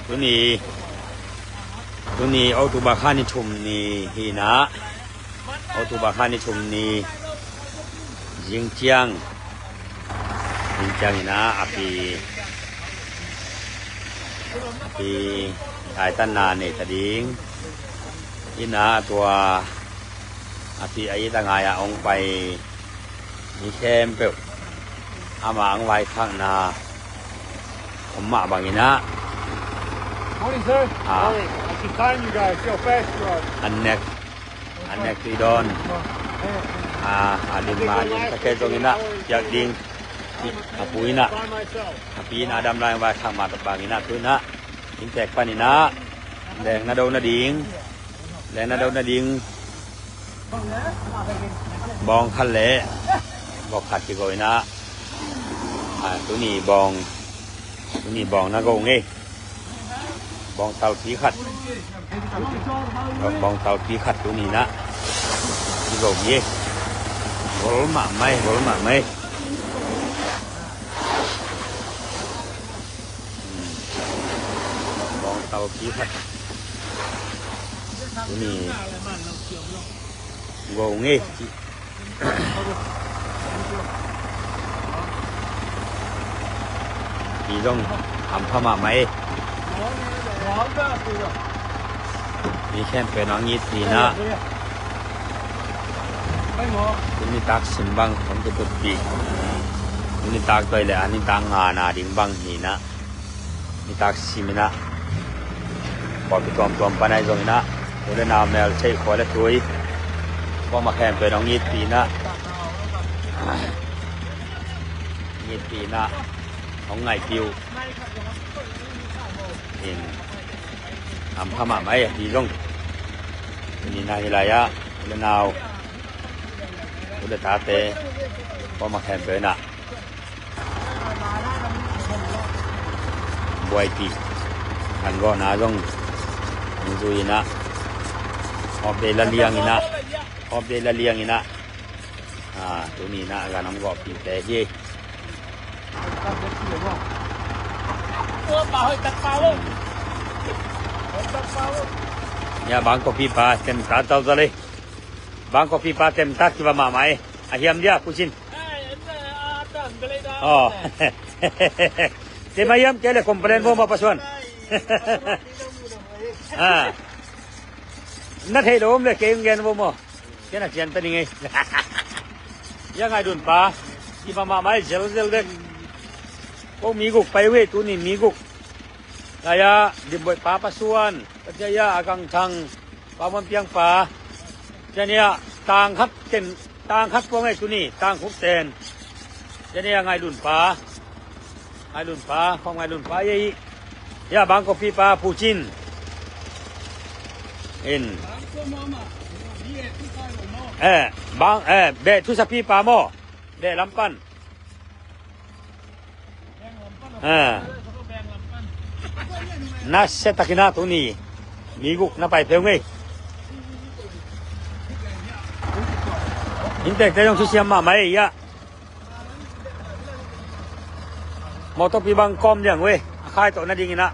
ໂຕນີ້ ໂຕນີ້ ໂອຕູບາຄານິທຸມນີຮີນະ ໂອຕູບາຄານິທຸມນີ ຈິງຈຽງ ຈິງຈຽງຮີນະ ອາປີ ອາປີ ອາຍຕັນນາເນຕະດິງ ຮີນະ ຕົວ ອາປີ ອາອີຕະງາຍອາອົງໄປ ມີແຄມເປີບ ອາມາອັງວາຍຂ້າງໜ້າ ອອມມະບັງອີນະ Morning, sir. ອາ Morning. I should time you guys, see how fast you are. ອັນແນັກ ອັນແນັກຕີດອນ ອາ ອາດິນມາ ອາດິນຕະແກຈອງອີນະ ຢາກດິງ ອາປຸຍນະ By myself. ອາປີນອາດຳລາຍວາຍຂ້າງມາບັງອີນະ ຕຸຍນະ ດິງແຕກປານອີນະ ແດງນາດົງນາດິງ ແດງນາດົງນາດິງ ບອງຄັນແຫຼະ ບອກຂັດທີ່ເຂົານະ ອາ ໂຕນີ້ບອງ ໂຕນີ້ບອງນາໂກງເອ ບອງເຕົາຕີຂັດ ບອງເຕົາຕີຂັດໂຕນີ້ນະ ທີ່ໂກງເອ ໂກມາໄມ ໂກມາໄມ ອືມ ບອງເຕົາຕີຂັດ ໂຕນີ້ ໂກງເອ ທີ່ ທີ່ຕ້ອງທຳພະມະໃໝ່ ມີແຄມເປີນອອງຍິດດີນະ ຄຸນມີຕາກຊິມບັງ ຄົນຈະເປີດປີກ ຄຸນມີຕາກຕົວແລະ ອັນນີ້ຕາກງານາດິງບັງຮີນະ ມີຕາກຊິມນະ ປອດໄປຕອມຕວມປານໃດໂຊນະ ໂອເລນາວແມວໃຊ້ຄອຍລະໂຕຍ ພວກມາແຄມເປີນອອງຍິດດີນະ ຍິດດີນະ ອອງໄງປິວ ເຫັນ ອຳພະມະໄມດີລົງ ນີ້ນາຫິລາຍະ ໂອເລນາວ ໂອເລຕາເຕ ພວກມາແຄມເປີນນະ ບວຍຕີ ອັນກໍນາລົງ ມັນຢູ່ອີນະ ອອບເດລະລຽງອີນະ ອອບເດລະລຽງອີນະ ອາ ໂຕນີ້ນະ ກະນຳກໍປີແຕເຮ ຍາບາງກໍປີປາເຕັມຕາເຕົາຕະເລ ບາງກໍປີປາເຕັມຕາທີ່ວ່າມາໃໝ່ ອາຮຽມດຽ ປູຊິນ ອໍ ເຈມາຢ້ຽມເຈເລຄົມປະເດັນບໍ່ມາປະຊວນ ອາ ນັດເຮໂດມເລເກງແກນບໍ່ມາ ເຈນອາຈຽນປະນິໄງ ຍັງໄງດຸນປາ ທີ່ມາມາໃໝ່ເຈລເຈລເດກ ໂອ ມີກຸກໄປເວ ຕູນີ້ມີກຸກ ລະຍະ ດິມບວຍປາປະຊວນ ປັດຈະຍະອາກັງທັງ ປາມ່ວນປຽງປາ ຈະເນຍ ຕ່າງຄັດເຕັນ ຕ່າງຄັດພວກໄອ້ສຸນີ ຕ່າງຫົກແສນ ຈະເນຍ ງ່າຍລຸນປາ ງ່າຍລຸນປາ ຂອງງ່າຍລຸນປາ ເອີ ຍາບາງກໍປີປາ ພູຈິນ ເອັນ ເອີ ບາງ ເອີ ແບະທຸສະປີປາໝໍ້ ແບະລຳປັນ ເອີ ນາເຊຕາກິນາໂຕນີ້ ມີກຸກນາໄປເພວເງຍ ຫິນແຕກແຕ່ຍອງຊຸສຽມມາໃໝ່ຍະ ມໍໂຕປີບັງກອມຢ່າງເວຍ ອາຄາຍໂຕນາດິງນະ